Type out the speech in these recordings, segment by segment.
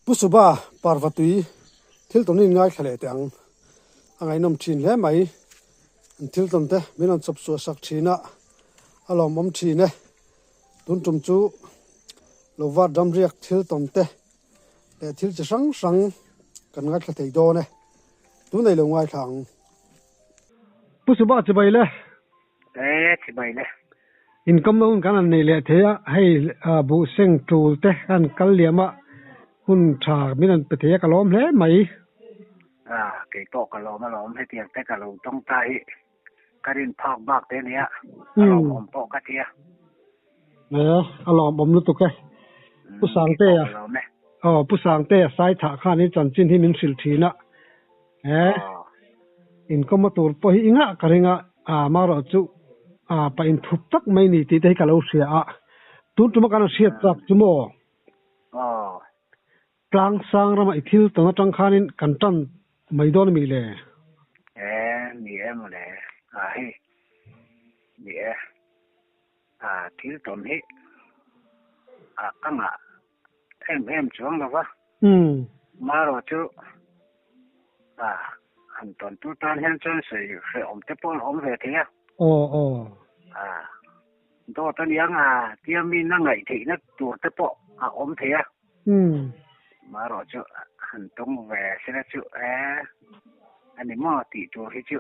Pu Suba, Parva tui thil tawn in ngaithla leh teh ang. A ngaihnawm thin hle mai. An thil tawn te min rawn chawp chhuah sak thin a, a lawmawm thin e. Tun tum chu lo vat ram riak thil tawn te leh thil chi hrang hrang kan ngaithla thei dawn e. Tunei lo ngaithla ang. Pu Suba chibai le. E chibai le. Inkawmna hun kan han nei leh thei a, hei buh seng tul te kan kal liam a, hun tha min han pe thei a ka lawm hle mai. A, kei pawh ka lawm alawm, hetiang te ka lo tawng ta hi ka rin phak bak te ania, a lawmawm pawh ka tia. E, a lawmawm lutuk e. Pu Sangtea, aw Pu Sangtea Saithah khan i chanchin hi min hrilh thin a, He inkawma tur pawh hi i ngah ka ring a, amaherawh chu pa inthup tak mai ni tih te hi ka lo hria a, tun tuma kan hriat chak chu maw? Tlang sang rama i thil tawn atang khanin kan tan mai dawn a mi le? E, ni e mawle, a hei, ni e, thil tawn hi a ka ngah em em chuang lo va. Marawh chu a han tawn tu tan hian chuan sawi hrehawm te pawh an awm ve thei a. Aw aw. A dawt a niang a tia min a ngaih theihna tur te pawh a awm thei a. Marawh chu han tawng ve sela chu e a ni maw tih tur hi chu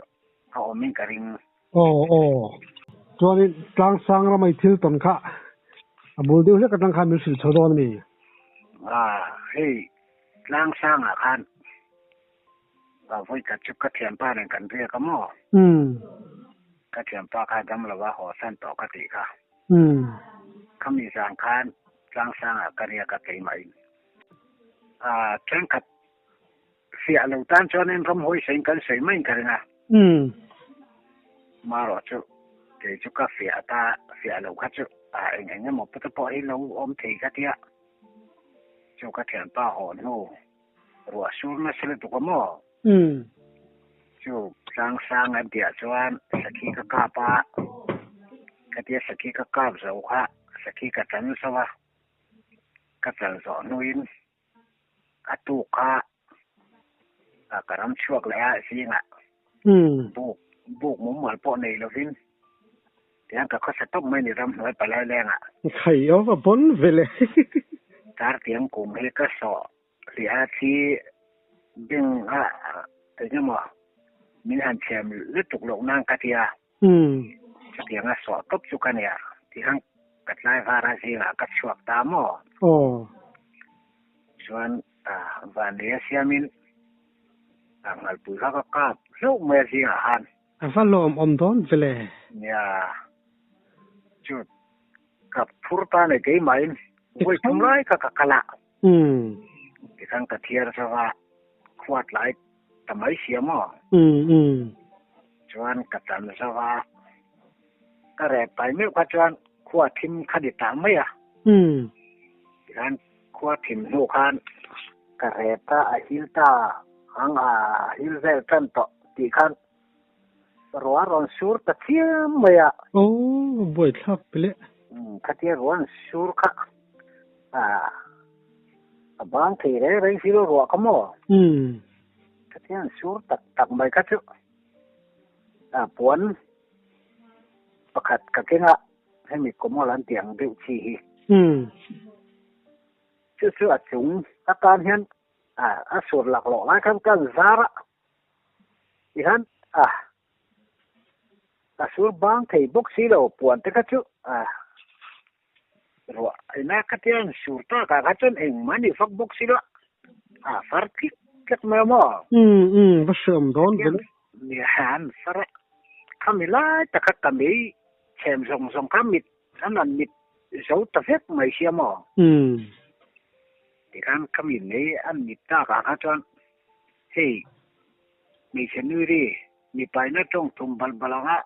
a awm in ka ring. Aw aw. Chuanin tlangsang ramai thil tawn kha a bul deuh hlek atang khan min hrilh chho dawn a mi? A, hei tlangsangah khan ka vawi khat chu ka thianpa nen kan riak a maw? Umm. Ka thianpa kha dam lo a haw san tawh ka tih kha. Umm. Khami zan khan tlangsangah ka riak a keimahin. A, thenkhat Fiah lo tan chuanin ramhawi sawiin kan sawi maiin ka ring a. Marawh chu kei chu ka fiah ta, fiah lo kha chu a eng eng emaw pute pawh hi lo awm thei ka tia. Chu ka thianpa haw hnu ruah sur nasa lutuk a maw? Chu tlang sang an tihah chuan sakhi ka kap a, ka tia sakhi ka kap zo kha sakhi ka chan zo a, ka chan zawh hnuin A tuk kha ka ram chhuak leh a zingah buk buk mumal pawh nei lovin tiang ka khawsa tawp mai ni ramhnuai palai lengah. Khai aw a bawn ve le. Tar tiang kum hi ka sawh hliah a thi beng a engemaw min han chhem lutuk loh nan ka tia. Chutianga sawh tawp chu ka nia, tiang ka tlai var a zingah ka chhuak ta maw? Aw. Chuan vanlei a siamin ngalpui kha ka kap hlauh mai a zingah khan. A va lawmawm dawn ve le. Nia, chu ka phur ta nei keimahin vawi thum lai kha ka kal a. Tikhan ka thiar zova khua tlai ta mai sia maw? Chuan ka chan zova ka rep pai meuh kha chuan khua thim kha ni ta mai a. Tikhan khua thim hnu khan ka rep a, a hil ta ang a hil vel tan tawh tih khan ruah rawn sur ta chiam mai a. Aw, buaithlak pe le. Khatia ruah an sur kha a bang thei reng reng si lo ruah kha maw? Khatia an sur tak tak mai kha chu a puan pakhat ka keng a, hemi kawmawl an tih ang deuh chi hi. Chu chu a chung atan hian a sur laklawh lai khan ka an zar a. Tihian a a sur bang thei bawk si lo puan te kha chu a ruah ina khatia an sur tak ah kha chuan engmah ni vak bawk si lo a far tlik tlek mai a maw? Umm umm va hriam dawn ve le. Nia an far a khami lai tak kha ka mei chhem zawng zawng kha mit an an mit zo ta vek mai sia maw? Umm. Tikhan khami mei an mit tak ah kha chuan Hei, hmeichhe nui ri, mipaina tawng thum bal bal anga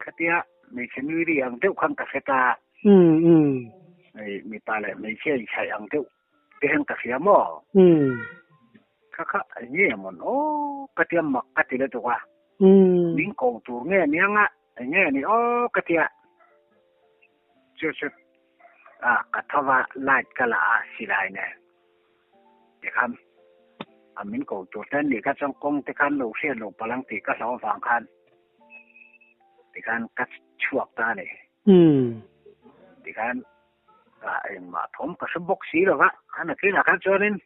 khatia hmeichhe nui ri ang deuh khan ka hre ta. Hei, mipa leh hmeichhia inchhaih ang deuh te hian ka hria maw? Kha kha eng nge mawn aw ka tia mak ka ti lutuk a. Min ko tur nge nia nga eng nge ni aw ka tia. Chu chu ka tho va light ka la a silai nen. Tikhan a min ko tur te an nih kha chuan kawng te khan lo hriat loh palh ang tih ka hlauh avang khan tikhan ka chhuak ta a ni. Tikhan engmah thawm ka hre bawk si lo va, a nakinah khan chuanin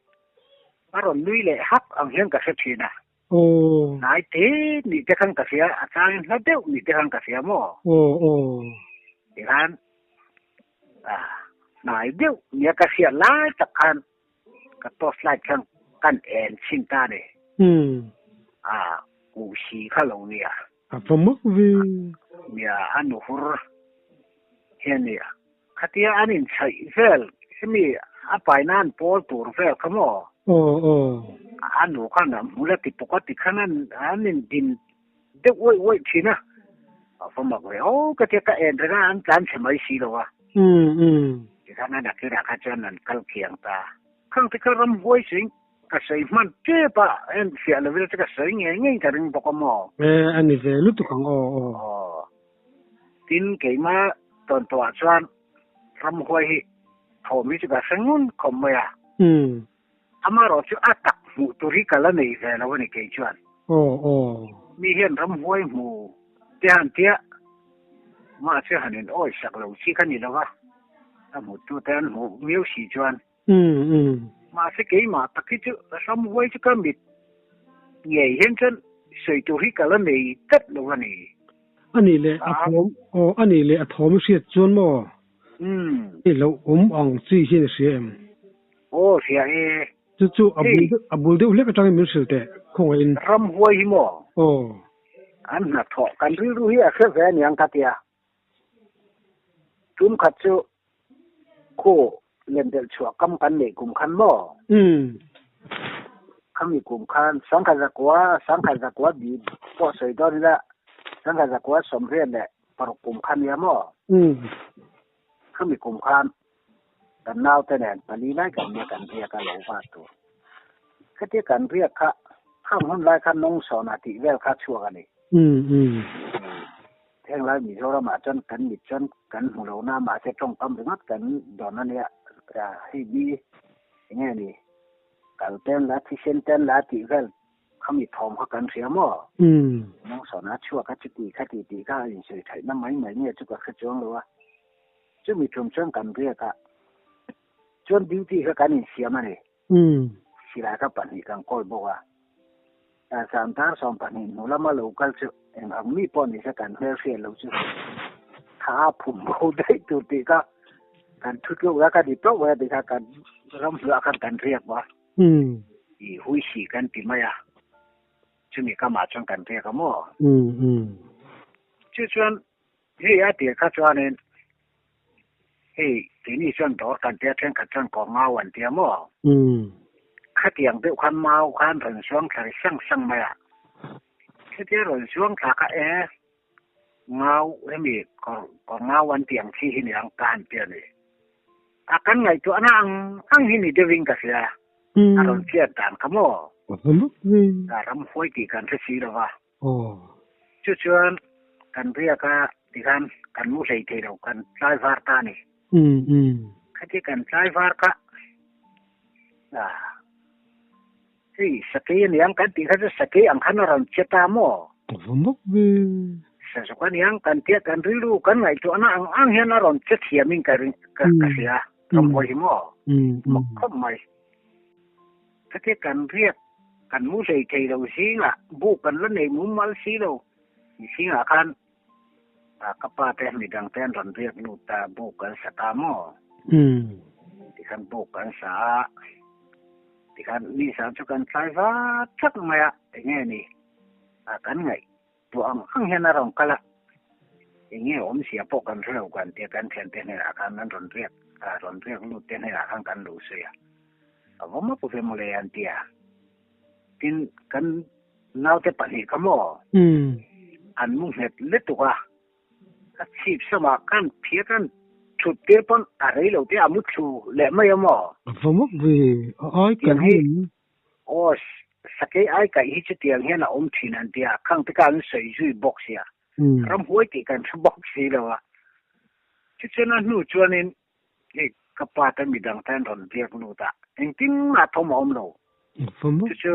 a rawn nui leh hak ang hian ka hre thin a. Hnai te nih te khan ka hria, a changin hla deuh nih te khan ka hria maw? Tikhan hnai deuh nia ka hriat lai tak khan ka torch light khan kan en chhin ta a ni. A kuhsi kha lo nia. A va mak ve. Nia a nu hur hian nia. Khatia an inchhaih vel hemi a paina an pawl tur vel kha maw? Aw aw. A nu khan a hmul a ti pawk a ti khan an indin deuh uaih uaih thin a. A va mak ve aw ka tia ka en reng a an tlan chhe mai si lo a. Tikhan a nakinah kha chuan an kal kiang ta. Khang te kha ramhuai sing Ka sawi hman tep a, en fiah lo ila chu ka sawi ngei ngei ka ring bawk a maw? E, a ni ve lutuk ang aw aw. Aw. Tin, keimah tawn tawhah chuan ramhuai hi thawm hi chu ka hre ngun khawp mai a. Amaherawh chu a tak hmuh tur hi ka la nei ve lo a ni kei chuan. Aw aw. Mi hian ramhuai hmu te han tia mahse han in awi sak lo chi kha ni lo va, a hmutu te an hmuh miau si chuan. Mahse keimah tak hi chu ramhuai chu ka mit ngei hian chuan sawi tur hi ka la nei tlat lo a ni. A nih leh a thawm aw a nih leh a thawm i hriat chuan maw? I lo awm ang chi hian i hria em? Aw hria e. Chu chu a bul deuh a bul deuh hlek atangin min hrilh teh khawngaihin. Ramhuai hi maw? Aw. An hnathawh kan rilru hi a hre ve aniang ka tia. Tum khat chu Khu lemdelh chhuah kam kan neih kum khan maw? Khami kum khan sangkhat zakua, sangkhat zakua bi pawh sawi dawn ila, sangkhat zakua sawmriat leh paruk kum khan nia maw? Khami kum khan kan naute nen pali lai kan nia kan riak a lo va tur. Khatia kan riak kha khang hun lai khan nawngsawna tih vel kha chhuak a ni. Heng lai Mizoramah chuan kan mit chuan kan hmu lo na mahse tawngkam ringawt kan dawn a nia. Hei mi enge ni kal ten la thisen ten la tih vel khami thawm kha kan hria maw? Nungsawn a chhuak a chuti kha ti tih kha a insawi theihna mai mai nge chu ka hre chuang lo a. Chumi tum chuan kan riak a chuan duty kha kan insiam a ni. Silai kha pahnih kan kawl bawk a. Zan dar 12 hnu lama lo kal chu eng ang mi pawh ni se kan hmel hriat lo chu tha a phum bo daih tur tih kha kan thu tluk a ka ni tawp mai a ti kha kan ram hnuah khan kan riak va. I hui si kan ti mai a, chumi kamah chuan kan riak a maw? Chu chuan hei a tir kha chuanin hei keini chuan dawr kan tia thenkhat chuan kawr ngau an tia maw? Khatiang deuh khan mau khan rawn zuang thla ri sang sang mai a, khitia rawn zuang thla kha e ngau hemi kawr kawr ngau an tih ang chi hi niang ka han ti a ni. A kan ngaihtuahna ang ang hi ni deuhin ka hria, a rawn chiat dan kha maw? Ramhuai tih kan hre si lo va. Chu chuan kan riak a tikhan kan mu hlei thei lo, kan tlai var ta a ni. Khatia kan tlai var kha hei sakei a niang kan tih kha chu sakei ang khan a rawn che ta maw? Sazuk a niang kan tia kan rilru kan ngaihtuahna ang ang hian a rawn che thiamin ka hria, ramhuai hi maw? Mak khawp mai. Khatia kan riak kan mu hlei thei lo zingah buk kan la nei mumal si lo zingah khan ka pa te midang te an rawn riak lut ta buk kan sa ta maw? Tikhan buk kan sa a, tikhan nizan chu kan tlai vat thak mai a, enge ni kan ngaih Tuah ang ang hian a rawn kal a, eng nge awmzia pawh kan hre lo kan tia kan thiante hnenah khan an rawn riak a, rawn riak lut te hnenah khan kan lo sawi a, a va mawp ve mawle an ti a. Tin, kan naute pahnih kha maw an mu nghet lutuk a, a chhip samah khan phiat an thut tir pawn a rei lo te a mu thlu leh mai a maw. A va mawp ve, a ai kan hi. Aw, sakei ai kaih hi chutiang hian a awm thin an ti a, khang te kha an sawi zui bawk sia, ramhuai tih kan hre bawk si lo a. Chuchuan a hnu chuanin hei Ka pa te midang te an rawn biak lut a, engtin mah thawm a awm lo. Chu chu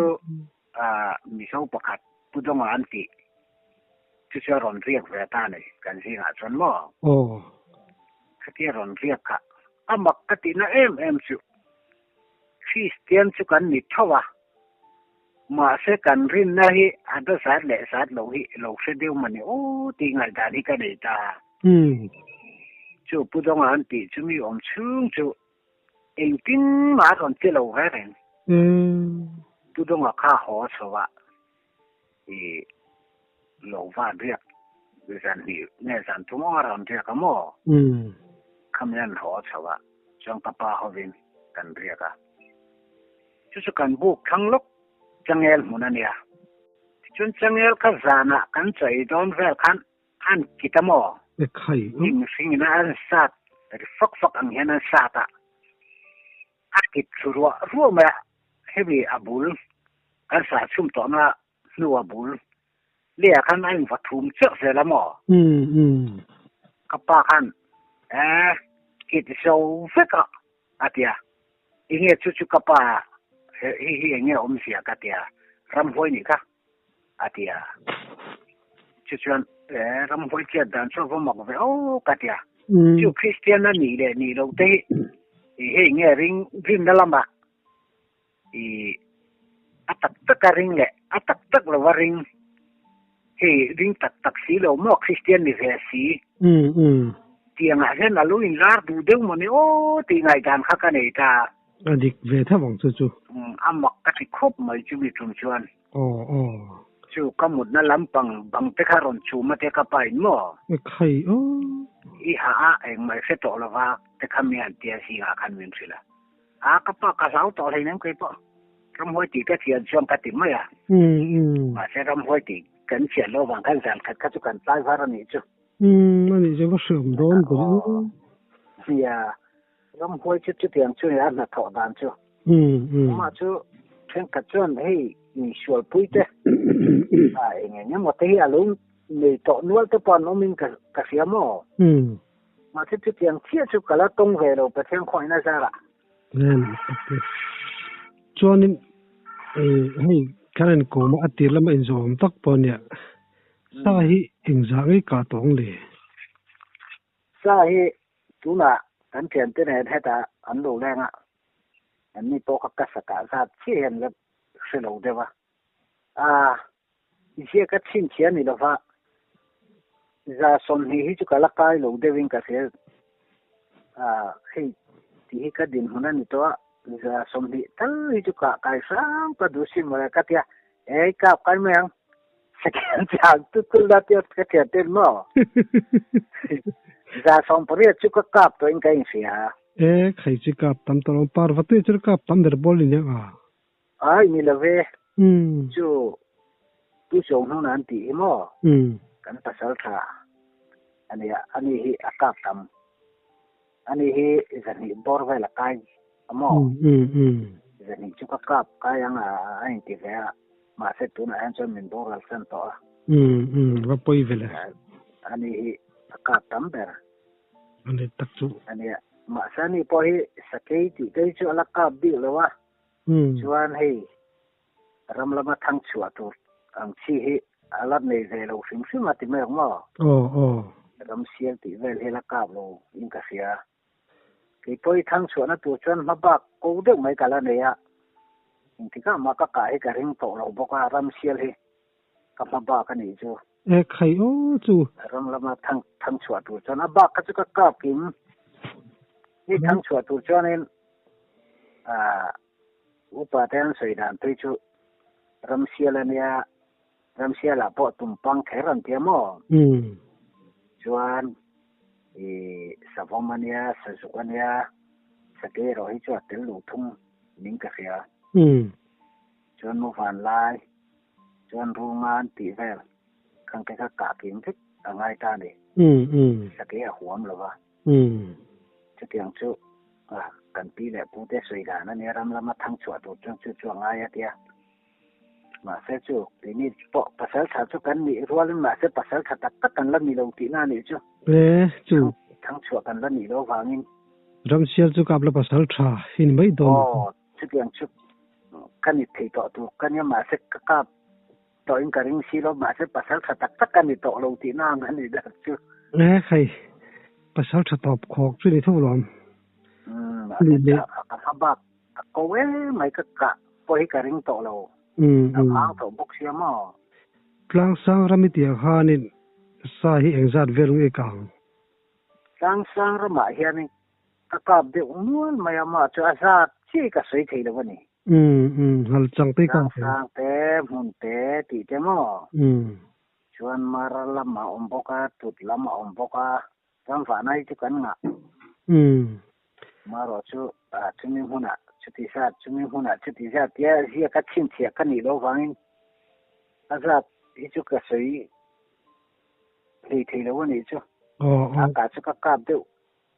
Mizo pakhat Pu Dawnga an tih chu chu a rawn riak ve ta a ni kan zingah chuan maw? Khatia rawn riak kha a mak ka tihna em em chu Kristian chu kan ni tho a, mahse kan rinna hi a da zat leh zat lo hi lo hre deuh mawni aw tih ngaihdan hi ka nei ta. Chu Pu Dawnga an tih chu mi awm chhung chu engtin mah a rawn ti lo ve reng. Pu Dawnga kha haw chho a i lo van riak zan hnih nge zan thum awnga rawn riak a maw? Khami an haw chho a chuan ka pa hovin kan riak a. Chu chu kan buk thlang lawk changel hmun a nia. Tichuan changel kha zanah kan chawi dawn vel khan an kit a maw? Hnim hringin an sat ri fak fak ang hian an sat a. A kit thlu ruah ruah mai a, hemi a bul kan sah chhum tawhna hnu a bul lehah khan a inva thum chiah zel a maw? Ka pa khan, Eh, kit zo vek a, a ti a. Enge chu chu ka pa, hei hi enge awmzia ka ti a, ramhuai nih kha, a ti a. Chu chuan, Eh, ramhuai chiat dan chu a va mak ve aw, ka ti a. Chu Kristian a nih leh nih loh te hi, hei nge ring rinna lamah i a tak tak a ring leh a tak tak lo a ring, hei ring tak tak si lo maw Kristian ni ve si tiangah hian a lo inlar duh deuh mawni aw tih ngaihdan kha ka nei ta. A dik ve theuh ang chu chu. A mak ka ti khawp mai chu mi tum chuan. Aw aw. Chu ka mutna lampang bang te kha rawn chum a te ka pa in maw? E khai aw. I ha a engmah i hre tawh lova te kha mi han tia zingah khan min hrilh a. A ka pa ka hlau tawh hleinem kei pawh. Ramhuai tih ka chian chuan ka ti mai a. Mahse ramhuai tih kan chian loh vang khan zan khat kha chu kan tlai var a nih chu. Umm a nih chu va hriam dawn ber u. Nia, ramhuai chu chutiang chu a hnathawh dan chu. Amah chu thenkhat chuan hei insualpui te a eng eng emaw te hi a lo nei tawh nual te pawh an awmin ka hria maw? Mahse chutiang chiah chu ka la tawng ve lo Pathian khawngaihna zarah. Amen. Okay. Chuanin hei kan inkawm a a tir lama inzawm tak pawh ania. Sa hi engzah ngei kah tawng le? Sa hi tunah kan thiante nen hetah an lo leng a, an ni pawh kha ka sa kah zat chiah hian la hre lo deuh a. Aa, ziak a chhinchhiah a ni lova, 20 hi chu ka la kai lo deuhin ka hria. Aa, hei tih hi ka dinhmun a ni tawh a, 20 tal hi chu kah kai hrang ka duh si mawle ka tia, Ei kap kai mai ang, second chang tu tu la tia ka thian tel maw? 18 chu ka kap tawhin ka inhria. E, khai chi kap tam tawh lo, parvati chu kap tam ber bawl in ang a. Ai ni lo ve, chu Pu Sawnghnuna an tih hi maw? Kan pasal tha a nia, ani hi a kap tam, ani hi 200 bawr vel a kai a maw? 200 chu ka kap kai ang a a inti ve a, mahse tunah hian chuan min boral san tawh a. Va pawi ve le. Ani hi a kap tam ber. Ani tak chu. Ania, mahse ani pawh hi sakei tih te hi chu a la kap bik lo a. Chuan hei ram lama thang chhuah tur ang chi hi a la nei ve lo hrim hrim a ti mai ang maw? Aw aw. Ram sial tih vel hi la kap lo in ka hria. Kei pawh hi thang chhuahna tur chuan hma bak ko deuh mai ka la nei a. Engtikah mah ka kah hi ka ring tawh lo bawk a, ram sial hi ka hma bak a nih chu. E khai aw chu. Ram lama thang thang chhuah tur chuan a bak kha chu ka kap kim. Ni thang chhuah tur chuanin Aaa upa te an sawi dan tui chu Ramsial a nia, Ramsial ah pawh tumpang kher an tia maw? Chuan i savawm a nia, sazuk a nia, sakei erawh hi chu a tel luh thung ning ka hria. Chuan muvan lai, chuan runga an tih vel khang te kha kah kim vek a ngai ta a ni. Sakei a huam lo va. Chutiang chu kan pi leh pu te sawi dan a nia, ram lama thang chhuah tur chuan chu chu a ngai a tia. Mahse chu keini pawh pasal tha chu kan nih rualin mahse pasal tha tak tak kan la ni lo tihna a nih chu. E chu. Thang chhuah kan la nih loh vangin. Ramsial chu kap la pasal tha hi ni mai dawn. Aw, chutiang chu ka ni thei tawh tur ka nia, mahse ka kap tawhin ka ring si lo, mahse pasal tha tak tak ka ni tawh lo tihna ang a ni ber chu. E khai, pasal tha tawp khawk chu ni tho lawm. Umm, mahse ka hma bak ka ko em mai ka kah pawh hi ka ring tawh lo. A vang tawh bawk sia maw? Tlangsang ram i tiang khanin sa hi engzat vel nge kang? Tlangsang ramah hianin ka kap deuh mual mai a, mah chu a zat chiah ka sawi thei lo a ni. Umm umm, hal chang te ka thei. Tlangsang te, hmun te tih te maw? Chuan mar lam a awm bawk a, tut lam a awm bawk a, ram vahna hi chu kan ngah. Marawh chu chumi hmunah chuti zat, chumi hmunah chuti zat tia ziak a chhinchhiah ka nih loh vangin a zat hi chu ka sawi hlei thei lo a nih chu. A kah chu ka kap deuh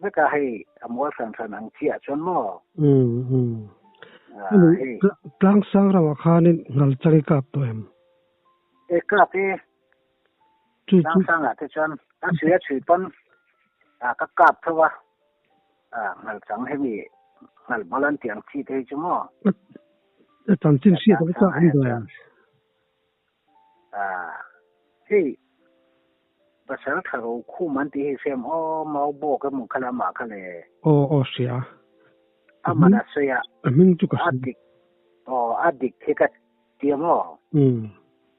vek a, hei a mual hran hran ang chiah chuan maw? Hei. Tlangsang ramah khanin ngal chang i kap tawh em? E kap e. Tlangsangah te chuan a chhui a chhui pawn ka kap tho a, ngal chang hemi ngal bal an tih ang chi te hi chu maw? A chanchin hriat a chak ang dawn. Hei pasal tha ro khum an tih hi hriam aw mau bawk emaw kha le amah kha le. Aw aw hria. A man a sawi a. A hming chu ka hria. A dik aw a dik hi ka ti a maw.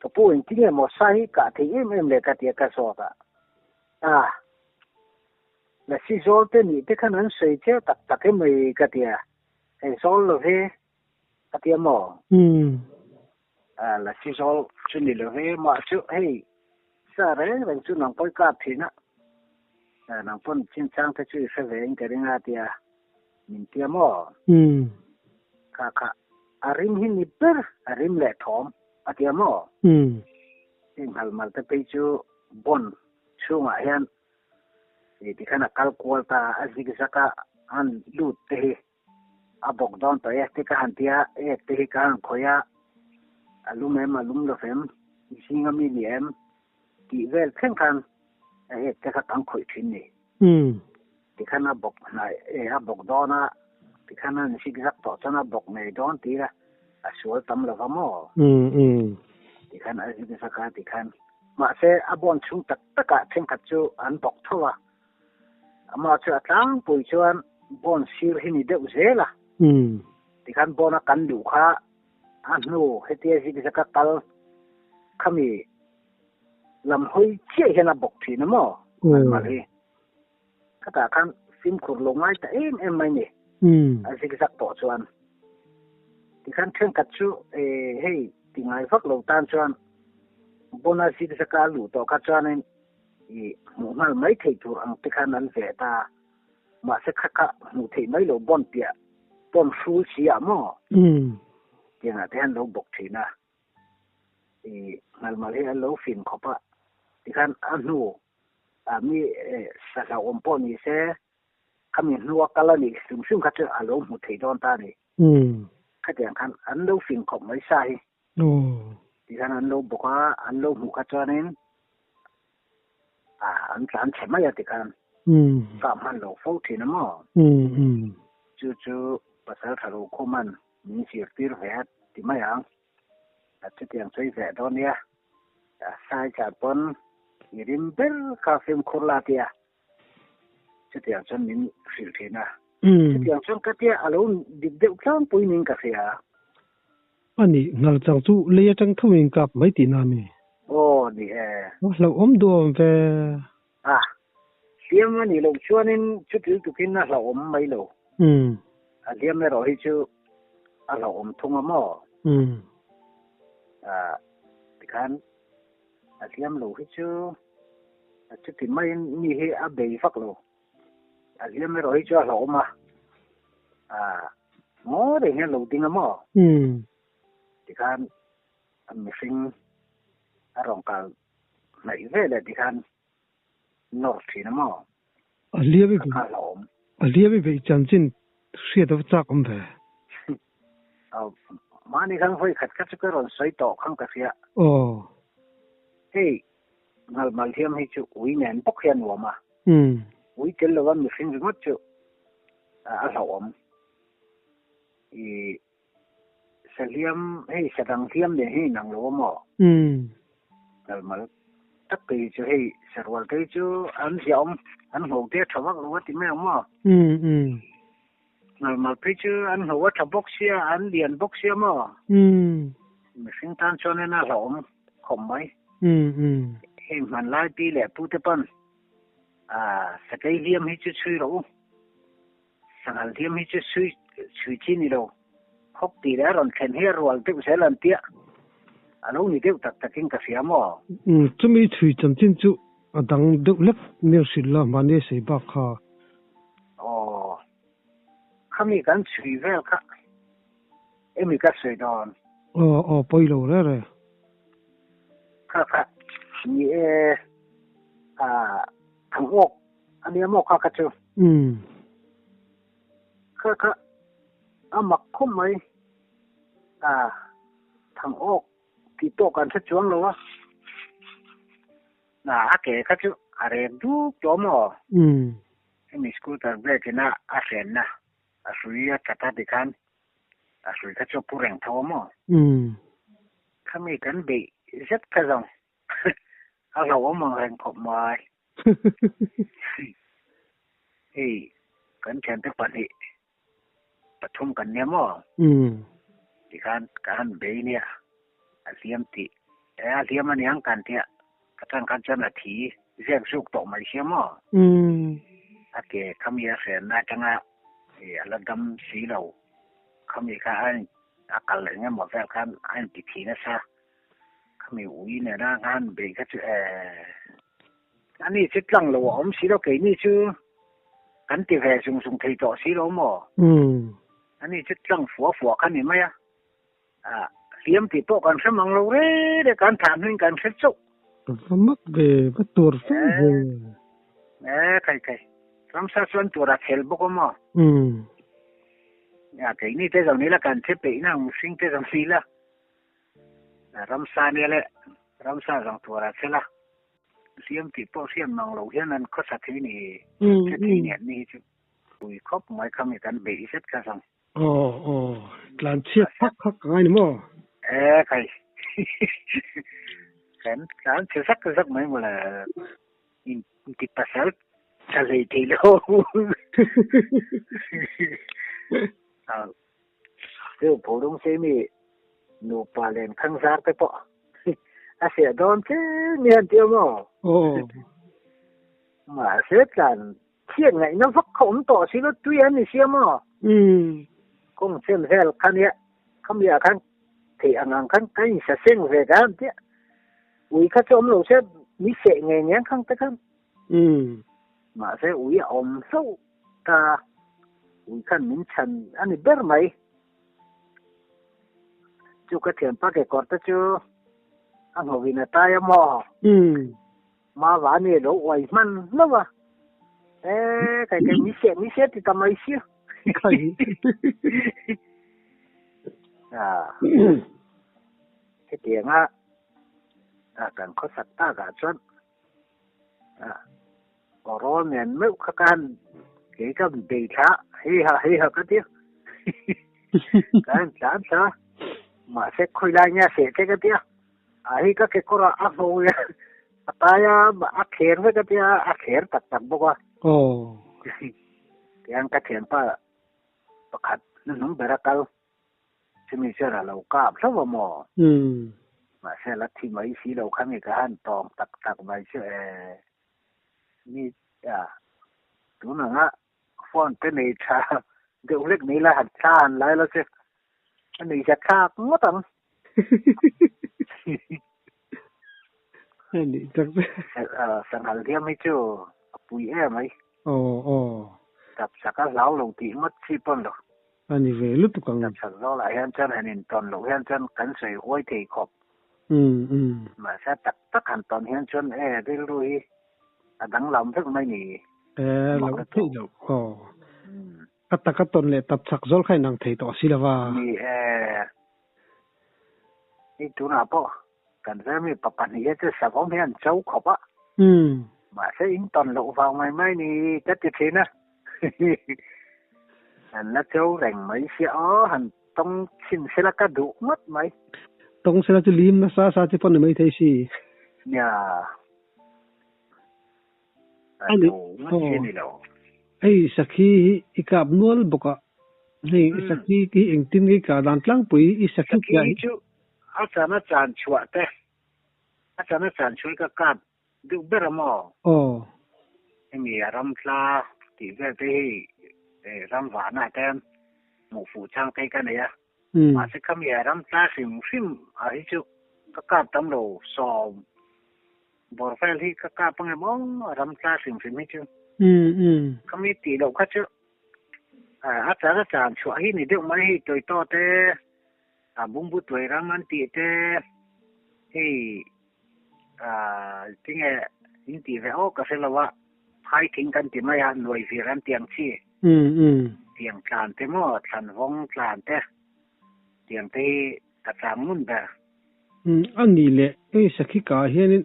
Ka pu engtin nge maw sa hi kah thei em em le ka ti a ka zawt a. A lasi zawl te nih te khan an sawi chiah tak tak emai ka ti a. Hei zawl lo ve ka ti a maw. Lasi zawl chu ni lo ve mah chu hei sa reng reng chu nang pawi kap thin a, nang pawn chinchang te chu i hre ve in ka ring a tia min tia maw? Kha kha a rim hi ni ber a rim leh thawm a tia maw? Heng nghalmal te phei chu bon chhungah hian tikhan a kal kual ta a zigzag a an lut te hi A bawk dawn tawh e te ka han ti a, ek te hi ka han khawih a, a lum em a lum lo fem, zing a mi ni em tih vel thleng khan a ek te kha kan khawih thin ni. Tikhan a bawk hnai e a bawk dawn a, tikhan a nsik zak tawh chuan a bawk ngei dawn tih ila a sual tam lo va maw? Tikhan a zik zak a tikhan mahse a bawn chhung tak takah thenkhat chu an bawk tho a, Amah chu a tlangpui chuan bond sir hi ni deuh zel a. Tikhan bond a kan luh kha a hnu hetia zigzag a kal khami lam hawi chiah hian a bawk thin a maw Malmal hi. Khatah khan fimkhur lo ngai ta em em mai ni a zigzag tawh chuan. Tikhan thenkhat chu hei ti ngai vak lo tan chuan bond a zigzag a luh tawh kha chuanin I hmuh nghal mai theih tur ang te khan an veh ta. Mahse kha kha hmuh theih mai lo bawn piah pawn hrul si ah maw? Tiangah te hian lo bawk thin a. I nghalmal hi an lo fin khawp a. Tikhan a hnu ah mi sa hlauhawm pawh ni se khami hnua kal a nih hrim hrim kha chu a lo hmu thei dawn ta a ni. Khatiang khan an lo fin khawp mai sa hi. Tikhan an lo bawk a, an lo hmuh kha chuanin an tlan chhe mai a tikhan kah hman lo fo thin a maw? Chu chu pasal tha ro khuman min zirtir ve a ti mai ang. Chutiang chu i veh dawn nia. Sai chan pawn i rim ber kha fimkhur la tia. Chutiang chuan min hrilh thin a. Chutiang chuan ka tia a lo dik deuh tlangpui ning ka hria. A nih, ngal chang chu lei atang tho in kap mai tihna a mi? Aw, ni e. A hlauhawm duhawm ve. A, hliam a nih loh chuanin chutil tukin a hlauhawm mai lo. A hliam erawh hi chu a hlauhawm thung a maw? A, tikhan a hliam lo hi chu chuti maiin mi hi a bei vak lo. A hliam erawh hi chu a hlauhawm a. A, Ngaw reng hian lo ding a maw? Tikhan a mihring a rawn kal hnaih ve leh tikhan nawr thin a maw? A hliam i beih a hliam i beih chanchin hriat a va chak awm ve. Mahni khan vawi khat kha chu ka rawn sawi tawh khan ka hria. Aw. Hei ngalmal hiam hi chu ui nen bawk hian nuam a. Ui tel lova mihring ringawt chu. A hlauhawm. I sahliam hei sadang hliam nen hi inang lo a maw? Ngalmal tak te hi chu hei sarual te hi chu an ziahawm, an ngho te a tha vak lo a ti mai ang maw? Ngalmal phei chu an ngho a tha bawk sia, an lian bawk sia maw? Mihring tan chuanin a hlauhawm khawp mai. Hei hmanlai pi leh pu te pawn sakei hliam hi chu chhui rawh u. Sanghal hliam hi chu chhui chhui chi ni lo. Khawk tih leh a rawn thlen hi a rual deuh zel an tia. A lo ni deuh tak takin ka hria maw? Chumi chhui chanchin chu a dang deuh hlek nia hrilh la mahni a sei bak kha. Aw, khami kan chhui vel kha emi ka sawi dawn? Aw, aw, pawi lo re re. Kha kha, ni e, ah, thangawk A nia maw kha kha chu? Umm. Kha kha a mak khawp mai. A thang awk tih pawh kan hre chuang lo a. Na a ke kha chu a rek dup tawh maw? Umm. Hemi scooter brake ina a hrenna a hrui a chat a tikhan a hrui kha chu a pu reng tho a maw? Umm. Khami kan beih zet kha zawng a hlauhawm ang reng khawp mai. Hei kan thiante pahnih pathum kan nia maw? Tikhan ka han bei nia, a hliam tih e a hliam a niang kan tia ka tan khan chuan a thi zek zuk tawh mai sia maw? A ke khami a hrenna atanga a la dam si lo, khami kha a kal eng emaw vel khan a inti thi nasa. Khami ui nena khan bei kha chu eh ani chu tlang lo a awm si lo keini chu kan ti ve zung zung thei tawh si lo maw? Ani chu tlang fua fua kha ni mai a, ah hliam tih pawh kan hre mang lo re re kan thah hnuin kan hre chauh. Ka va mak ve, va tur fe ve. Eh khai khai, ramsa chuan tur a chhel bawk a maw? Keini te zawng ni la kan che peih na mihring te zawng ni la. Ramsa nia leh ramsa zawng tur a chhel a, hliam tih pawh hriat mang loh hian an khawsa thei ni, che thei ni an ni hi chu pui khawp mai kha mi kan beih zet kha zawng. Aw aw, tlan chhiat phak phak ka ngai ni maw? E khai, kan tlan chhe zak zak mai maw le, inti pasal tha hlei thei lo. Chu Phulung Semi nupa len khang zar te pawh a fiah dawn che ni han ti maw? Aw. Mahse tlan chhiat ngaihna vak kha awm tawh si lo tui an ni sia maw? Umm. Kawng chen vel kha nia, khami ah khan theih ang ang khan ka insa seng ve ka han tia. Ui kha chu awm lo se mi seh ngei ngei ang khang te khan. Umm. Mahse ui a awm hlauh ta. Ui khan min chhan a ni ber mai. Chu ka thianpa kekawr te chu a nghawin a tai a maw? Ma va ni lo uai hman hlauh a. E kai kai mi seh mi seh ti ta mai sia. Ah. Hetianga kan khawsak takah chuan Aw rawl nen meuh kha ka han kei ka bei thla hei ha hei ha ka ti a ka han tlan thla mahse khawi lai nge a seh che ka ti a a hei ka kekawr ah a hmu a a tai a a kher vek a tia a kher tak tak bawk a tiang ka thianpa pakhat hnuhnung ber a kal Chumi chuan a lo kap hlauh a maw? Mahse a la thi mai si lo kha nge ka han tawng tak tak mai chu e. Mi a tun anga phone te nei tha deuh hlek nei la han thla han lai lo che a nei za thlak ngawt ang. Ani tak chu. Sanghal hiam hi chu a pui em mai. Aw aw. Tap sak a hlau lo tih ngawt chi pawn lo. A ni ve lutuk ang. Tap sak zawlah hian chuan han intawn loh hian chuan kan sawi huai thei khawp. Umm umm. Mahse tak tak han tawn hian chuan e rilru hi a danglam vek mai ni. E lo theih loh aw. A taka tawn leh tap chak zawl kha inang thei tawh si lo va. Ni e. Hei tunah pawh kan zirmi pa pahnih hi chu savawm hi an cho khawp a. Umm. Mahse in tawn loh vang mai mai ni ka ti thin a. An la cho reng mai sia aw, han tawng chhin sela ka duh ngawt mai. Tawng sela chu lim nasa sa che pawh ni maithei si. Nia. A cho ngawt chi ni lo. Hei sakhi hi i kap nual bawk a, hei sakhi hi engtin nge i kah dan tlangpui i sakhi Sakhi hi chu a chan a chan chhuah te, a chan a chan chhuah hi ka kap Deuh ber a maw? Aw. Hemi a ram tla tih vel te hi ram vahna te hmuh fuh chang te hi ka nei a. Mahse khami a ram tla hrim hrim ah hi chu ka kap tam lo sawm bawr vel hi ka kap ange maw a ram tla hrim hrim hi chu. Khami tih loh kha chu a chan a chan chhuah hi ni deuh mai hei Toyota te a bungbu tuai ram an tih te hei ah tinge in tih ve aw ka hre lo a phai thing kan ti mai a nuai vir an tiang chi tiang tlan te maw thlan vawng tlan te tiang te hi ka chang ngun ber. A nih leh hei sakhi kah hianin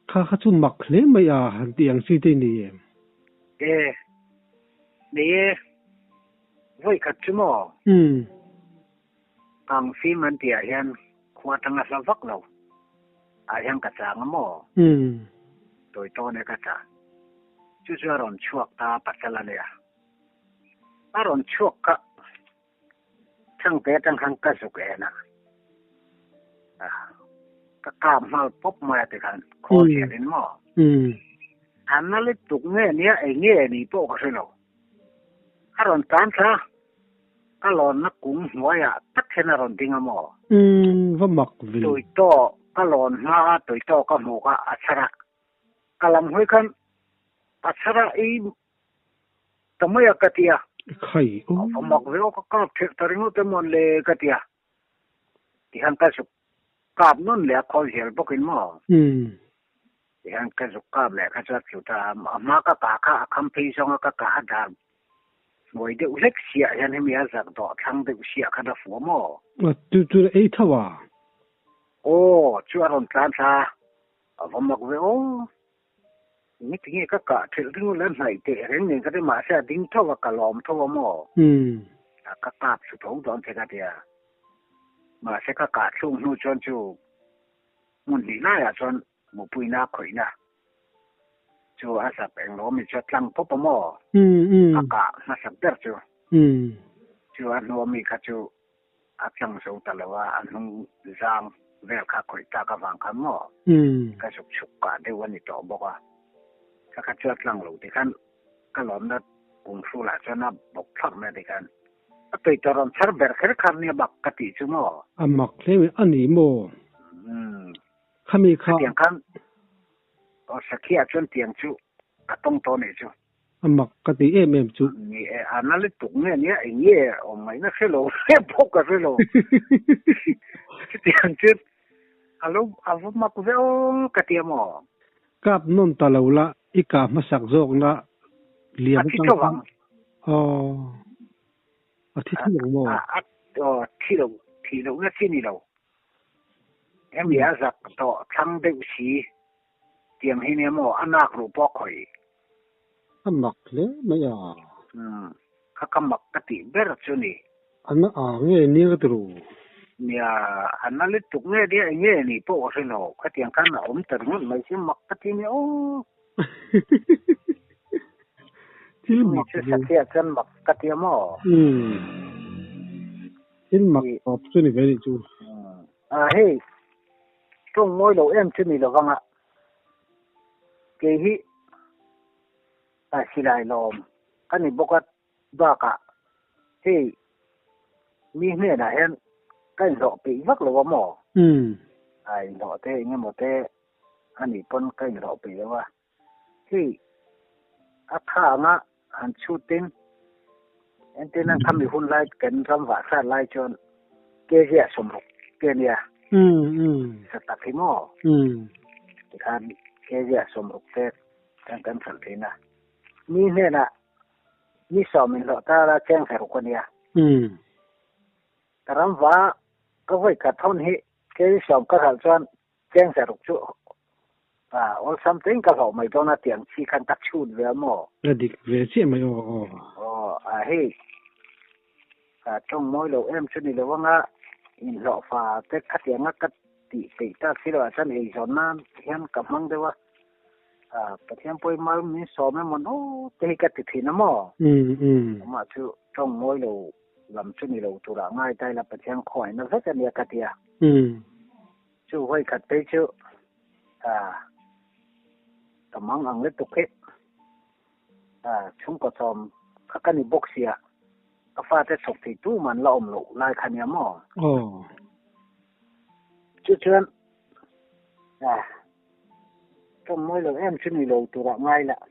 kha kha chu mak hle mai a han tih ang chi te i nei em? E nei e. Vawi khat chu maw? Kang fim an tih ah hian khua atanga hla vak lo ah hian ka chang a maw? Tawi tawn e ka chah. Chu chu a rawn chhuak ta pasal a nia. A rawn chhuak kha Thangte atang khan ka zuk en a. Ka kap nghal pawp mai a tikhan khawl hian in maw? An na lutuk nge nia eng nge ni pawh ka hre lo. A rawn tan thla ka lawnna kung hnuaiah tak hian a rawn ding a maw? Umm, va mak ve. Tui tawh ka lawn hma a tui tawh ka hmu kha a chhar a, ka lam hawi khan a chhar a ei ta mai a ka ti a. Khai aw. Va mak ve aw ka kap theh ta ringawt emaw le ka ti a. Tihian ka zuk kap nawn leh a khawl hial bawkin maw? Umm. Tihian ka zuk kap leh kha chu a tlu ta a, a hma ka kah kha a kham phei zawnga ka kah a dar hnuai deuh hlek siah hian hemi a zak dawh thlang deuh siah khan a fuh a maw? A chu chu ei tho a? Aw, chu a rawn tlan thla a, a va mak ve aw. Nge tinge ka kah thelh ringawt leh a hnaih teh reng nen ka ti mahse a ding tho a, ka lawm tho a maw? A ka kap thlu tho dawn che ka ti a, mahse ka kah thlung hnu chuan chu hmun hnih laiah chuan Mupuina khawihna chu a zap eng lo mi chu a tlang pawp a maw? A kah hmasak ber chu. Chu a hnua mi kha chu a tlang zo ta lo a, a hnung zang vel kha khawih tak avang khan maw? Ka zuk chhuk kah deuh a ni tawh bawk a. Kha kha chu a tlang lo tikhan ka lawmna kum hrulah chuan a bawk thlak mai a tikhan a tui tawh rawn chhar ber kher kha nia mak ka tih chu maw? A mak hle mai a ni maw? Khami kha. Khatiang khan aw Sakhi-ah chuan tiang chu ka tawng tawh nih chu. A mak ka ti em em chu. Ni e, a na lutuk nge nia eng nge awm ngaihna hre lo nge pawh ka hre lo. Chutiang chu a lo a va mak ve aw ka ti a maw? Kap nawn ta lo la, i kah hmasak zawkna liam A thi tho vang. Aw, a thi tho ang maw? A a thi lo, thih lohna chi ni lo. Hemi a zak tawh thlang deuh si tiang hi nia maw a nak ruh pawh a khawih. A mak hle mai a. Umm kha ka mak ka tih ber chu ni. A na a nge nia ka ti ru. Nia a na lutuk nge nia eng nge nih pawh ka hre lo khatiang khan a awm ta ringawt mai si mak ka ti nia aw. Thil mak chu sathiah chuan mak ka ti a maw. Umm. Thil mak tawp chu ni ve nih chu. A hei, tawng mawi lo em chu ni lovang a, kei hi a silai lawm ka ni bawk a bakah hei mi hnenah hian ka inhlawh peih vak lo a maw? A inhlawh te eng emaw te a nih pawn ka inhlawh peih lo a, Hei a tha anga han chhut tin entir nan khami hun lai kan ram vah hrat lai chuan kg ah 60 te a nia sa tak hi maw tikhan kg ah 60 te khan kan hralh thin a mi hnenah mi sawm inhlawh ta la cheng 60 a nia ka ram va ka vawi khat hawn hi kg 10 ka hralh chuan Cheng 60 chu awlsam tein ka hlawh mai dawn a tiang chi khan ka chhut ve a maw? La dik ve chiah mai aw aw. Aw a hei Tawng mawi lo em chu ni lo anga inhlawhfa te khatianga ka tih peih tak si loh ah chuan eizawn nan hian ka hmang deuh a, Pathian pawhin mal min sawm emaw no te hi ka ti thin a maw? Amah chu tawng mawi lo lam chu ni lo turah ngai ta ila Pathian khawngaihna vek a nia ka ti a. Chu vawi khat phei chu ka mang ang lutuk hi. Chhungkaw chawm kha ka ni bawk sia, ka fate chhawk thei tu man la awm loh lai kha nia maw? Chu chuan tawng mawi lo em chu ni lo turah ngai lah.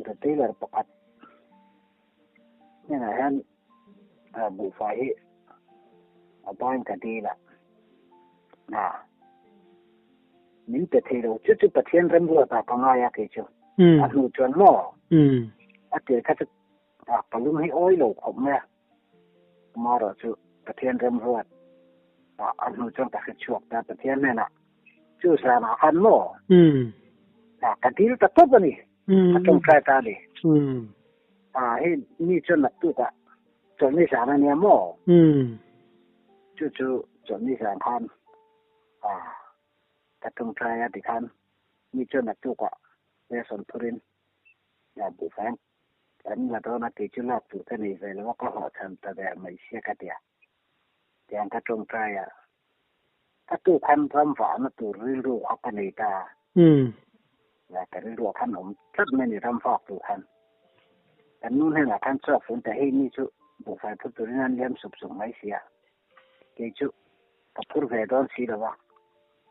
Retailer pakhat hnenah hian buhfai hi a bain ka dil a. Min pe thei lo chu chu Pathian remruatah ka ngai a kei chu. A hnu chuan maw? A tir kha chu ka lung hi awi lo khawp mai a. Amaherawh chu Pathian remruat a hnu chuan ka hre chhuak ta Pathian hnenah chu zanah khan maw? Ka dil ta tawp a ni. Ka tawngtai ta a ni. Hei mi chuan naktukah chawlhni zan a nia maw? Chu chu chawlhni zan khan Ka tawngtai a tikhan mi chuan a tukah lesson phurin buhfai an la dawn a tih chu lak tur ka nei ve lo a, ka hlawhchham ta der mai sia ka ti a. Tiang ka tawngtai a, ka tuk khan ram vahna tur rilru kha ka nei ta a. Ka rilruah khan awm tlat mai a ni ram vak tur khan. Kan nu hnenah khan chhuak fun ta hei mi chu buhfai phur turin an liam sup sup mai sia. Kei chu ka phur ve dawn si lo a,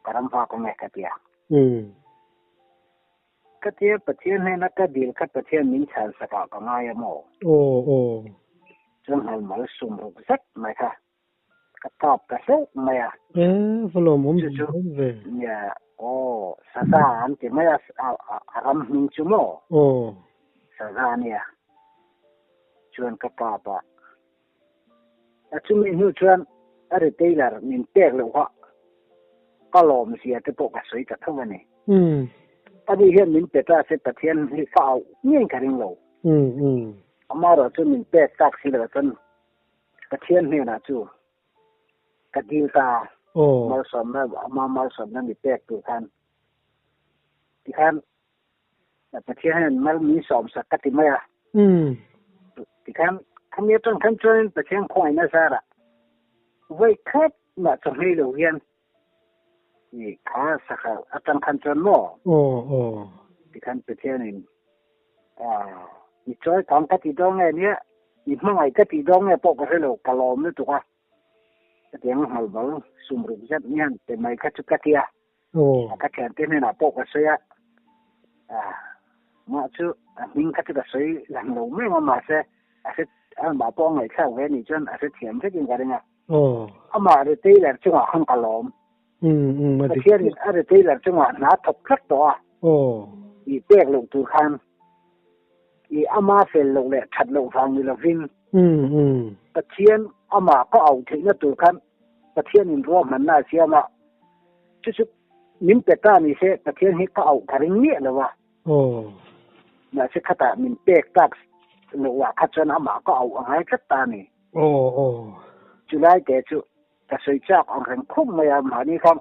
ka ram vak ang e ka ti a. Ka tia Pathian hnena ka dil kha Pathian min chhan sak ah ka ngai a maw? Aw aw. Chuan hal mal sum ruk zet mai kha ka tap ta hleuh mai a. E, va lawmawm ve ve. Nia, aw, saza an ti mai a, a ram hming chu maw? Aw. Saza nia. Chuan ka tap a. A chumi hnu chuan a retailer min pek loh kha ka lawm zia te pawh ka sawi ta tho a ni. Ani hian min pe ta se Pathian hi ka auh ngei ka ring lo. Amaherawh chu min pek tak si lo chuan Pathian hnenah chu ka dil ta a, malsawmna ama malsawmna mi pek tur khan tikhan Pathian hian mal min sawm sak ka ti mai a. Tikhan khami atang khan chuanin Pathian khawngaihna zarah vawi khat mah chawhmei lo hian i kha sakha atang khan chuan maw? Tikhan Pathianin mi chawi kang ka ti dawn nge nia, mi hmangaih ka ti dawn nge pawh ka hre lo, ka lawm lutuk a. Hetiang nghalbal sum ruk zet hian pe mai kha chu ka ti a. Ka thiante hnenah pawh ka sawi a, mah chu a hming kha chu ka sawi lang lo mai ang a, mahse a hre amah pawh a ngaihthlak ve anih chuan a hrethiam vekin ka ring a. Amah retailer chungah khan ka lawm. Pathianin a retailer chungah hna thawk tlat tawh a, i pek loh tur khan i ama fel loh leh that loh vang ni lovin Pathian amah ka auh theihna tur khan Pathianin ruahmanna a siam a. Chu chu min pe ta ni se Pathian hi ka auh ka ring miah lo a. Mahse khatah min pek tak loh ah kha chuan amah ka auh a ngai tlat ta a ni. Chulai te chu ka sawi chak ang reng khawp mai a, mahni kha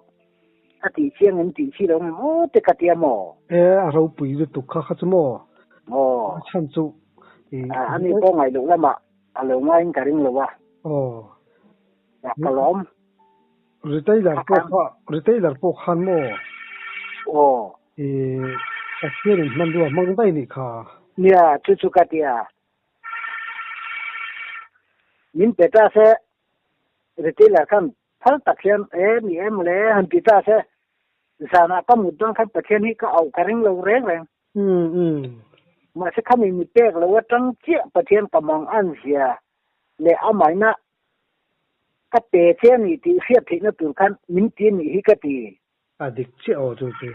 a tih chiang em tih chi lo nge maw te ka tia maw? E, a ropui lutuk kha kha chu maw? A chhan chu i. Ani pawh ngaih loh lamah a lo ngaiin ka ring lo a. Ka lawm. Retailer pawh kha retailer pawh khan maw? Aw. I Pathian in hmanrua hmang daih nih kha. Nia, chu chu ka tia. Min pe ta se retailer khan phal tak hian e ni em le han ti ta se zanah ka mut dawn khan Pathian hi ka auh ka ring lo reng reng. Mahse khami mi pek lo atang chiah Pathian ka mang an zia leh amaina Ka pe che a ni tih hriat theihna tur khan min ti a nih hi ka ti. A dik chiah aw chu chu.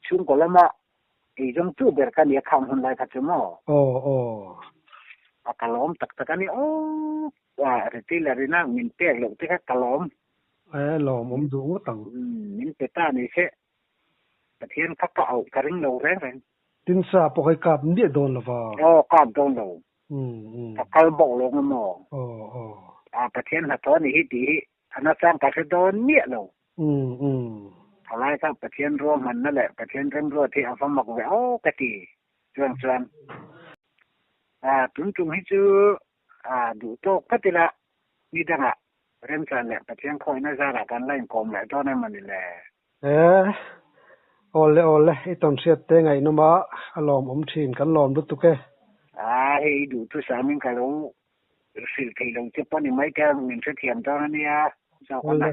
Chhungkaw lama eizawng tu ber ka nia khang hun lai kha chu maw? Aw aw. A ka lawm tak tak a ni aw. Retailer ina min pek loh te kha ka lawm. E lawmawm duh ngawt ang. Min pe ta ni se Pathian kha ka auh ka ring lo reng reng. Tinsa pawh hi kap miah dawn lo va. Aw kap dawn lo. Ka kal bawk lo nga maw? A Pathian hnathawh a nih hi tih hi a nachang ka hre dawn miah lo. Thalai kha Pathian ruahmanna leh Pathian remruat hi a va mak ve aw ka ti. Chuang chuan a tun tum hi chu a duh tawk phawt ila ni dangah remchan leh Pathian khawihna zarah kan la inkawm leh dawn emaw ni le? E, awle awle, i tawn hriat te ngaihnawm a, a lawmawm thin, kan lawm lutuk e. A, hei i duh thusamin ka lo hrilh thei lo che pawh ni mai te a, min hrethiam dawn a nia, zawk a na.